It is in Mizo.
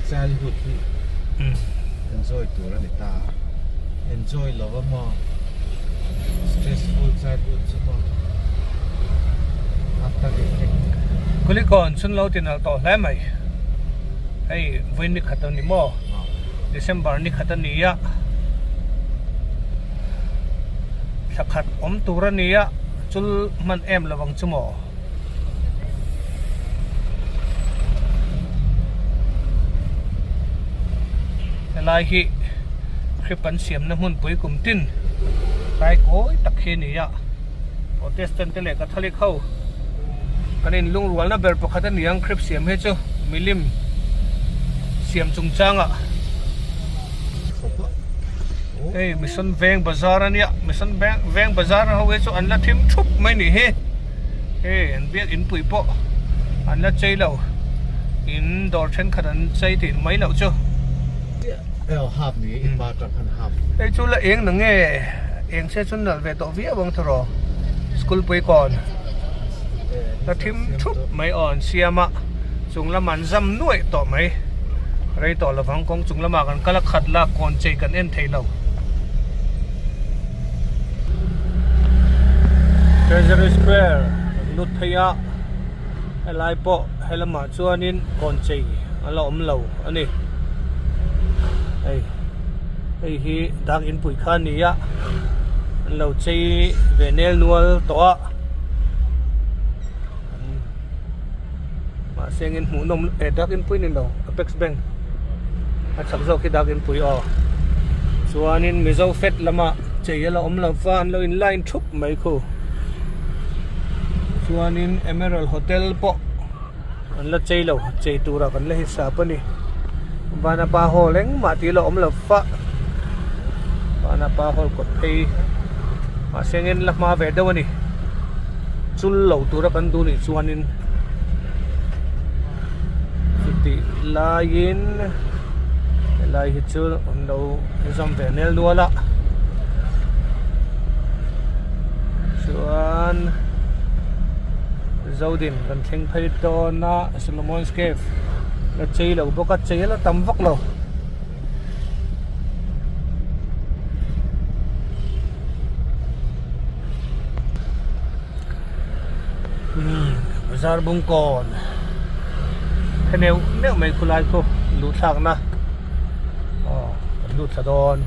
Childhood hi enjoy tur a ni ta a, enjoy lo a maw stressful childhood chu maw after effect. Kulikawn chhun lo ti nalh tawh hle mai. Hei vawiin ni khat a ni maw? December ni khat a ni a, thla khat awm tur a ni a, chul hman em lo ang chu maw? Helai hi hrip an siamna hmunpui kum tin tlai kawi tak hi a ni a, Protestant te leh Catholic ho kan inlungrualna ber pakhat a ni ang hrip siam hi chu milim siam chungchangah hei Mission Veng bazar a nia Mission Veng bazar ho hi chu an la thim thup mai ni hi. Hei an biak in pui pawh an la chei lo in dawr thenkhat an chei tih mai loh chu. Hei chu la eng na nge eng se chu nalh ve tawh viau ang tiraw school pui kawn la thim thup mai aw an siam a chung lam an zam nuaih tawh mai rei tawh lovang kawng chung lamah kan kal a khat la kawn chei kan en thei lo. Treasury Square an lut phei a helai pawh helamah chuanin kawn chei a la awm lo a ni hei hei hi dak inpui kha a ni a an lo chei ve nel nual tawh a mahse engin hmuhnawm eh dak inpui ni lo Apex Bank a chak zawk hi dak inpui aw chuanin Mizo fat lamah chei a la awm lo va an lo in line thup mai khu chuanin Emerald Hotel pawh an la chei lo chei turah kan la hisap a ni Vanapa Hall engmah tih a la awm lo va Vanapa Hall kawt phei mahse engin la hma ve deuh a ni. Chul lo tura kan duh nih chuanin chutih laiin helai hi chu an lo zam ve nel nual a chuan Zodin kan thleng phei dawn a Solomon's Cave la chei lo bawk a chei a la tam vak lo. Bazar bung kawn he neuh neuh mai khulai khu luh thlakna aw kan lut thla dawn.